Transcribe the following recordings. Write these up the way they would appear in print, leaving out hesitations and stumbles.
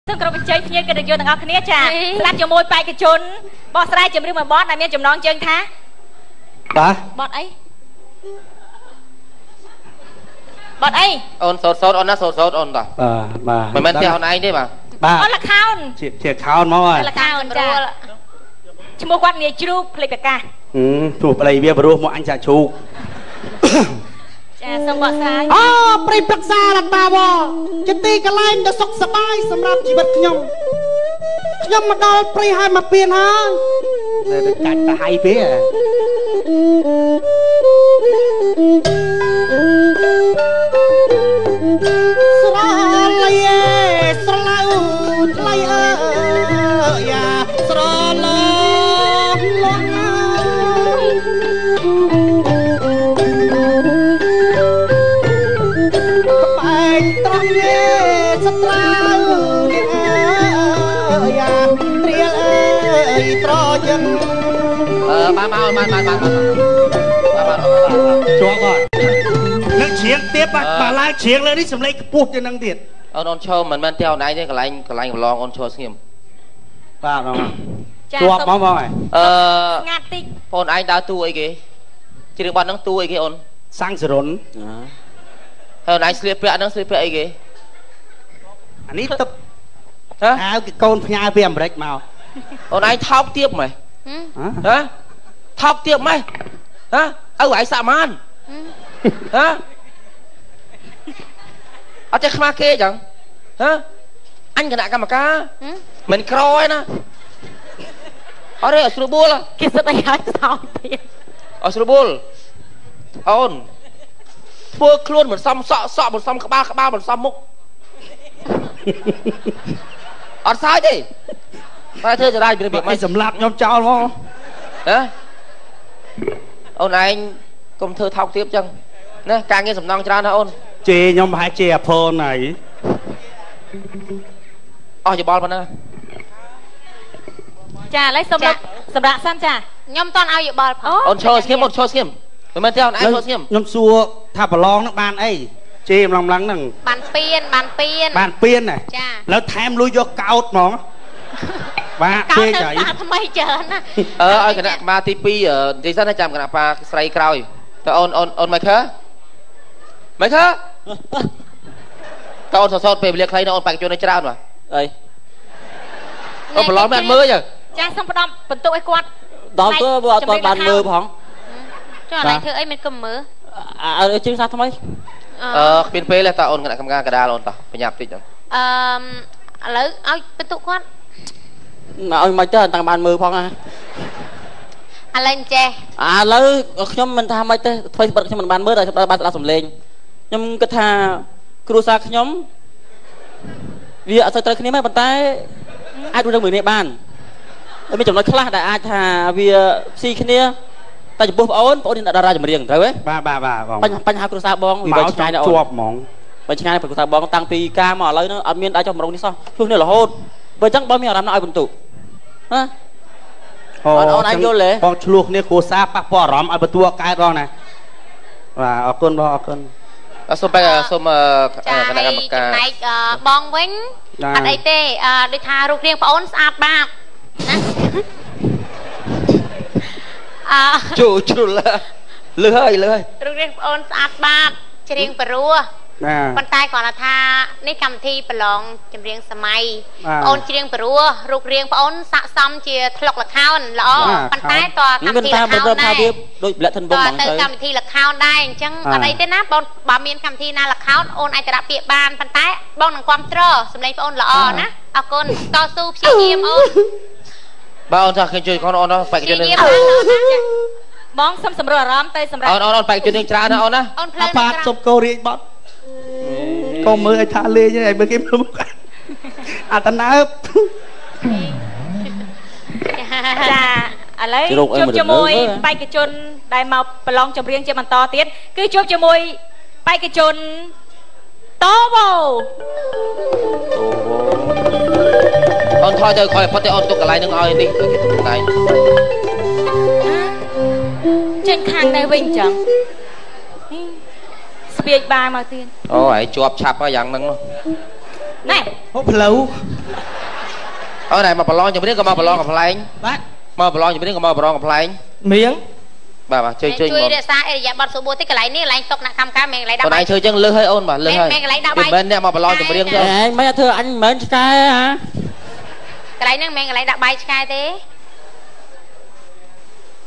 សូមគោរពអញ្ជើញភ្ញៀវកិត្តិយសទាំងអស់គ្នាចាស្ដាប់ជាមួយបេក្ខជនបោះស្រាយចម្រៀងមួយបទដែលមានចំណងជើងថាបាទបទអីបទអី អូនសូតសូតអូនណាសូតសូតអូនតា បាទ មិនមែនផ្ទះអូនឯងទេបាទ បាទ អូនលខោន ជាខោនមកហើយ លខោនចាឈ្មោះគាត់នាយជ្រូកភ្លេចប្រកាស ទោះប្តីវាព្រោះមកអញចាក់ជ្រូក ចាសូមបកស្រាយ អូព្រៃព្រឹក្សារតាវជាទីកន្លែងដ៏សុខសប្បាយសម្រាប់ជីវិតខ្ញុំខ្ញុំមកដល់ព្រៃហើយមកពៀនហើយ តែកាច់ទៅហៃពេក ស្រលៃស្រឡៅថ្លៃអើយ៉ាស្រឡងលងក្បែកត្រង់យេស្ត្រាវនេះអើយ៉ាត្រៀលអើយត្រយឹង អឺបានបានបានបានបានបានបាន ជាប់អត់នឹងច្រៀងទៀត បាទ ឡើងច្រៀងលើនេះសំឡេងខ្ពស់ជាងនឹងទៀត អូនអូនឈរមិនមែនផ្ទះអូនឯងទេកន្លែងកន្លែងប្រឡងអូនឈរស្ងៀម បាទបង ជាប់ហ្មងបង អឺ ស្ងាត់តិច បងឯងដើរតួអីគេច្រៀងបទហ្នឹងតួអីគេអូន សាំងសរុន ហើយអូនឯងស្លៀកពាក់ហ្នឹងស្លៀកពាក់អីគេ អានេះទឹកហ៎អាវគេកូនផ្ញើពីអាមេរិកមក អូនឯងថោកទៀបម៉េះហ៎ថោកទៀបម៉េះហ៎ឪឯងសាក់ម៉ានហ៎អត់ចេះខ្មាស់គេចឹងហ៎អញគណៈកម្មការមិនក្រឯណាអត់ទេអត់ស្រួលបួល គេសិតឲ្យឲ្យសោយទៀត អត់ស្រួលបួលអូនធ្វើខ្លួនមិនសមសក់សក់មិនសមក្បាលក្បាលមិនសមមុខអត់សើចទេតែធ្វើចរាយរបៀបមិនសម្លាប់ខ្ញុំចោលហ្មង ហ៎អូនឯងកុំធ្វើថោកទាបចឹងណាការងារសំណងច្រើនណាអូន ជេរខ្ញុំប្រហែលជេរអាផូនហើយ អស់យោបល់ប៉ុណ្ណា ចាឥឡូវសូមសម្រាប់សិនចា ខ្ញុំតន់ឲ្យយោបល់ផង អូនឈរស្ងៀមអូនឈរស្ងៀមមិនមែនទេអូនឯងឈរស្ងៀម ខ្ញុំសួរថាប្រឡងនឹងបានអីជេរម្លងម្លងហ្នឹង បានពៀនបានពៀន បានពៀនណា ចាឥ ឡូវថែមលុយយកកោតហ្មងបាទ ពេកហើយថ្មីច្រើនណា អឺឲ្យគណៈកម្មាទី2និយាយសិនណាចាំគណៈបាស្រីក្រោយតើអូនអូនអូនម៉ៃខើម៉ៃខើតើអូនសសតពេលវេលាខ្លីណាអូនបេក្ខជននៅច្រើនបាទ អីអូនប្រឡងមិនអត់មើល ចាសូមផ្ដំបន្ទុកឲ្យគាត់ ដល់ទៅអត់បានមើលផង ចុះអានេះធ្វើអីមិនគុំមើល អើជើងសាថ្មី អឺគ្មានពេលទេតើអូនគណៈកម្មការកដាលអូនតោះបញ្ញាប់តិច អឺឥឡូវឲ្យបន្ទុកគាត់ ឲ្យមិនទៅតាំងបានមើលផងណា ឥឡូវចេះ ឥឡូវខ្ញុំមិនថាមិនទេធ្វើបិទខ្ញុំមិនបានមើលតែបានស្ដាប់សំឡេងខ្ញុំគិតថាគ្រួសារខ្ញុំវាអត់សូវត្រូវគ្នាទេប៉ុន្តែអាចរស់នៅមួយនេះបានមានចំណុចខ្លះដែលអាចថាវាស៊ីគ្នាតែចំពោះបងអូនបងអូនតារាចម្រៀងត្រូវទេ បាទបាទបាទបង បញ្ហាគ្រួសារបងវាឆ្ងាយណាស់អូន ជាប់ហ្មង បើឆ្ងាយពីគ្រួសារបងតាំងពីការមកឥឡូវហ្នឹងអត់មានដែរចុះម្រងនេះសោះជួសនេះរហូតបើអញ្ចឹងបងមានអារម្មណ៍ណាឲ្យបន្ទុកហ៎ អូ អូនឯងយល់ទេ បងឆ្លោះគ្នាគ្រួសារប៉ះពាល់អារម្មណ៍ឲ្យបន្ទួកើតបងណាបាទអរគុណបងអរគុណ សូមបែសូមគណៈកម្មការ ចំណែកបងវិញអត់អីទេដូចថារូបរាងប្អូនស្អាតបាបណា អើជួជ្រុលលឺហើយលឺហើយ រូបរាងប្អូនស្អាតបាបច្រៀងប្រួសប៉ុន្តែគ្រាន់តែថានេះកម្មវិធីប្រឡងចម្រៀងសម័យប្អូនច្រៀងប្រួសរូបរាងប្អូនស័កសមជាថ្លុកលខោនល្អប៉ុន្តែតើកម្មវិធីលខោនដែរ ដូចប្លែកធិនវងហ្មងទៅកម្មវិធីលខោនដែរអញ្ចឹងអត់អីទេណាបងបើមានកម្មវិធីណាលខោនអូនអាចទៅដាក់ពាក្យបានប៉ុន្តែបងនឹងគ្រប់ត្រសម្លេងប្អូនល្អណាអរគុណតស៊ូព្យាយាមអូន បាទអូនចាស់ខ្ញុំជួយ កូនអូនបេក្ខជននេះ បងសុំសម្រួលអារម្មណ៍ទៅសម្រាប់ អូនអូនអូនបេក្ខជននេះច្រើនណាអូនណា អូនផ្លូវ បាទសុំកោរាជបត់កុំមើលឲ្យថាលេងឲ្យមើលគេមើលមុខអាតណើប ចាឥឡូវជួបជាមួយបេក្ខជនដែលមកប្រឡងចម្រៀងជាបន្តទៀតគឺជួបជាមួយបេក្ខជនតូវ៉ូ អូនថយទៅក្រោយផុតទេអូនទុកកន្លែងហ្នឹងឲ្យនេះគេទុកកន្លែង ចេញខាងនេះវិញចឹងស្ពាយបាមកទៀត អូឯងជាប់ឆាប់ហើយយ៉ាងហ្នឹង ណែ អូផ្លូវ អូនឯងមកប្រឡងចម្រៀងក៏មកប្រឡងកំប្លែងបាទមកប្រឡងចម្រៀងក៏មកប្រឡងកំប្លែងមៀងបាទបាទជួយជួយរក្សាអរិយាប័ត្រសុបួតិកន្លែងនេះកន្លែងតុកអ្នកកម្មការមិនកន្លែងដាក់បាយអូនឯងធ្វើចឹងលើសហើយអូនបាទលើសហើយកន្លែងដាក់បាយមិនមែនអ្នកមកប្រឡងចម្រៀងទេឯងមិនធ្វើអញមិនមែនឆ្កែហ៎កន្លែងហ្នឹងមិនមែនកន្លែងដាក់បាយឆ្កែទេ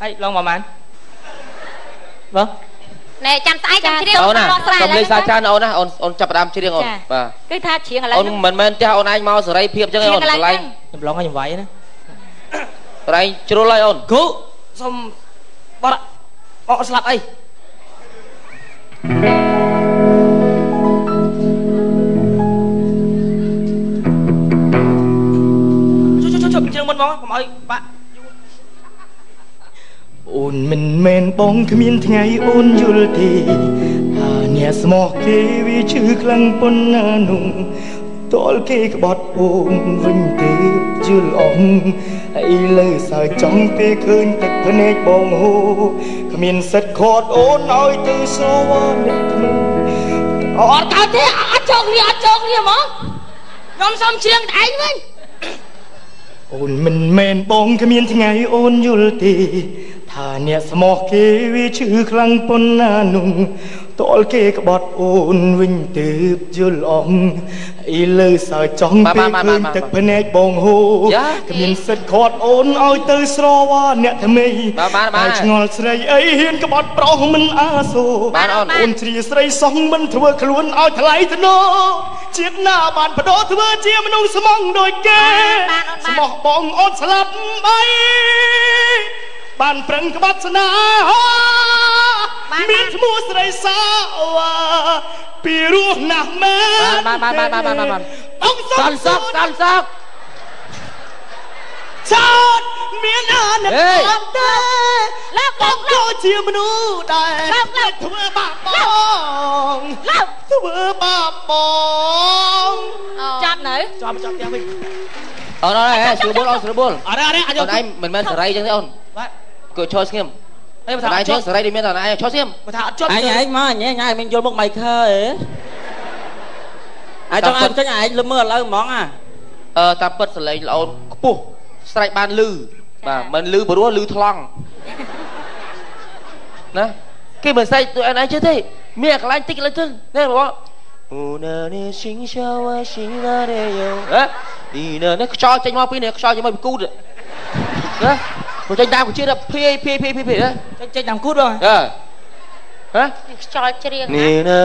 ហើយឡងប្រហែលបងណែចាំស្អែកចាំច្រៀងអូនណាកុំលេងសាច្រើនអូនណាអូនអូនចាប់ផ្ដើមច្រៀងអូនបាទគឺថាច្រៀងឥឡូវអូនមិនមែនផ្ទះអូនឯងមកសេរីភាពចឹងអូនកន្លែងខ្ញុំឡងឲ្យខ្ញុំវាយណាកន្លែងជ្រុលហើយអូនគ្រូសុំបត់អកស្លាប់អីជួយជើងមុនហ្មងកុំឲ្យបាក់អូនមិនមែនបងគ្មានថ្ងៃអូនយល់ទេថាអ្នកស្មោះគេវាឈឺខ្លាំងប៉ុណ្ណានោះតលគេក្បត់អូនវិញទេយល់អងឥឡូវសើចង់ពេលឃើញទឹកភ្នែកបងហូគ្មានសិទ្ធខាត់អូនឲ្យទៅស្រវអ្នកថ្មីអត់កើតទេអត់ចូលគ្នាអត់ចូលគ្នាហ្មងខ្ញុំសុំច្រៀងឯងវិញអូនមិនមែនបងគ្មានថ្ងៃអូនយល់ទេថាអ្នកស្មោះគេវាឈឺខ្លាំងប៉ុណ្ណានោះតលគេក្បត់អូនវិញទើបយល់អងឥឡូវសើចង់ពេលឃើញទឹកភ្នែកបងហូគ្មានសិទ្ធខាត់អូនឲ្យទៅស្រវ៉ាអ្នកថ្មីតែឆ្ងល់ស្រីអីហ៊ានក្បត់ប្រុសមិនអាសូអូនជ្រាស្រីសោះមិនធ្វើខ្លួនឲ្យថ្លៃធ្នូជាតិណាបានបដូរធ្វើជាមនុស្សស្មងដូចគេស្មោះបងអូនស្លាប់អីបានប្រឹងក្បត់ស្នាមានឈ្មោះស្រីសាវ៉ាពីរោះណាស់មែនបាទបាទបាទបាទបាទបងសុកសុកសុកសុកចោតមានអាណិតអត់ទេបងក៏ជាមនុស្សដែរធ្វើបាបបងធ្វើបាបបងចាប់នៅចាប់ចាប់ផ្ទះវិញអូនអូនស្រួលបួលអូនស្រួលបួលអរអរអូនឯងមិនមែនសេរីចឹងទេអូនបាទគឺឈរស្ងៀមអីបើថាឈរសេរីដូចមានតែឯងឈរស្ងៀមបើថាអត់ជាប់ឯងឯងមកញ៉ែញ៉ែមានយល់មុខម៉ៃខើអេឯងចង់ឲ្យចេញឯងលឺមើលឥឡូវហ្មងអាអឺតាមពិតសលេងល្អអូនខ្ពស់ស្រែកបានលឺបាទមិនលឺព្រោះលឺថ្លង់ណាគេមិនស្រែកដូចឯងចេះទេមានកន្លែងតិចកន្លែងទៅនេះបងអូណានេះស៊ីងឆាវស៊ីងណារេយោហ៎នេះនេះខ្យល់ចេញមកពីនេះខ្យល់ចេញមកពីគូតណាចេញតាមគូជាតិភីភីភីភីភីចេញតាមគូតបងអឺហ៎ខ្យល់ច្រៀងនេះណា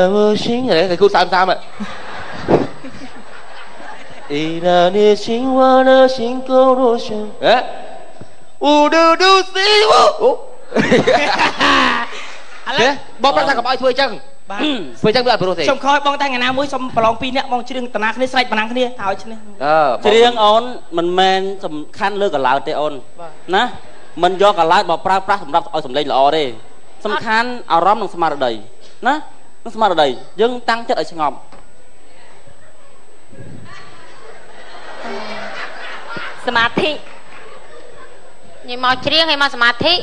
ស៊ីងនេះគូតសាមសាមអីណានេះស៊ីងវ៉ាណាស៊ីងកោរ៉ូស៊ីហ៎អ៊ូឌូឌូស៊ីវអូឥឡូវបងប្រាប់ថាកុំឲ្យធ្វើអញ្ចឹងបាទធ្វើអញ្ចឹងវាអត់ព្រោះទេខ្ញុំខោឲ្យបងតែថ្ងៃណាមួយសុំប្រឡង2នាក់បងច្រៀងតាណាគ្នាស្រែកបណ្ណាំងគ្នាថាឲ្យឈ្នះច្រៀងអូនមិនមែនសំខាន់លើកឡោតទេអូនណាមិនយកកឡោតមកប្រើប្រាស់សម្រាប់ឲ្យសម្លេងល្អទេសំខាន់អារម្មណ៍និងស្មារតីណានិងស្មារតីយើងតាំងចិត្តឲ្យស្ងប់សមាធិញ៉មកច្រៀងឲ្យមកសមាធិ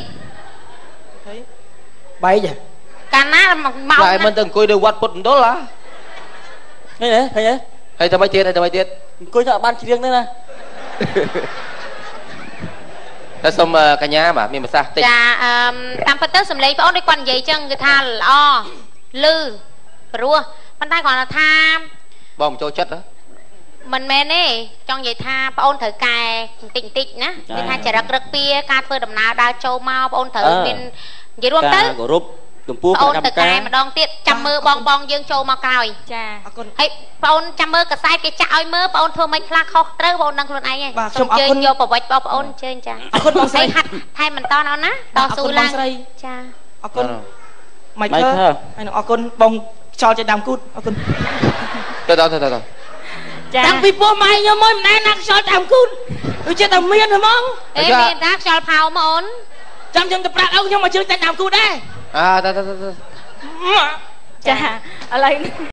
បែកកាលណាមកតែមិនទៅអង្គុយនៅវត្តពុទ្ធមណ្ឌលហ៎ឃើញទេឃើញទេហើយទៅមិនទៀតហើយទៅមិនទៀតអង្គុយទៅអត់បានច្រៀងទេណាតែសូមកញ្ញាបាទមានប្រសាសន៍តិចចាអឺតាមពិតទៅសំឡេងបងអូនដូចគាត់និយាយចឹងគឺថាល្អលឺព្រោះប៉ុន្តែគ្រាន់តែថាបងមិនចូលចិត្តហ៎មិនមែនទេចង់និយាយថាបងអូនត្រូវកែបន្តិចបន្តិចណាគឺថាចរិតរឹកពីការធ្វើដំណើរដើរចូលមកបងអូនត្រូវមាននិយាយរួមទៅគោរពចំពោះអូនទៅកែម្ដងទៀតចាំមើលបងបងយើងចូលមកក្រោយចាអរគុណហើយបងអូនចាំមើលកសែតគេចាក់ឲ្យមើលបងអូនធ្វើមិនខ្លះខុសត្រូវបងអូនដឹងខ្លួនឯងហើយសូមអរគុណយកប្រវិចបងប្អូនអញ្ជើញចាអរគុណបងស្រីហាត់ថែមបន្តអូនណាតស៊ូឡើងចាអរគុណម៉ៃខើហើយនឹងអរគុណបងខ្យល់ចេញដើមគូតអរគុណទៅទៅទៅចាតាំងពីពោះម៉ែខ្ញុំមកមិនណែណាខ្យល់ដើមគូតដូចជាតែមានហ្មងអេមានតាខ្យល់ផោមកអូនចាំខ្ញុំទៅប្រាប់អូខ្ញុំមកជើងតែដើមគូតដែរអើទៅទៅចាឥឡូវ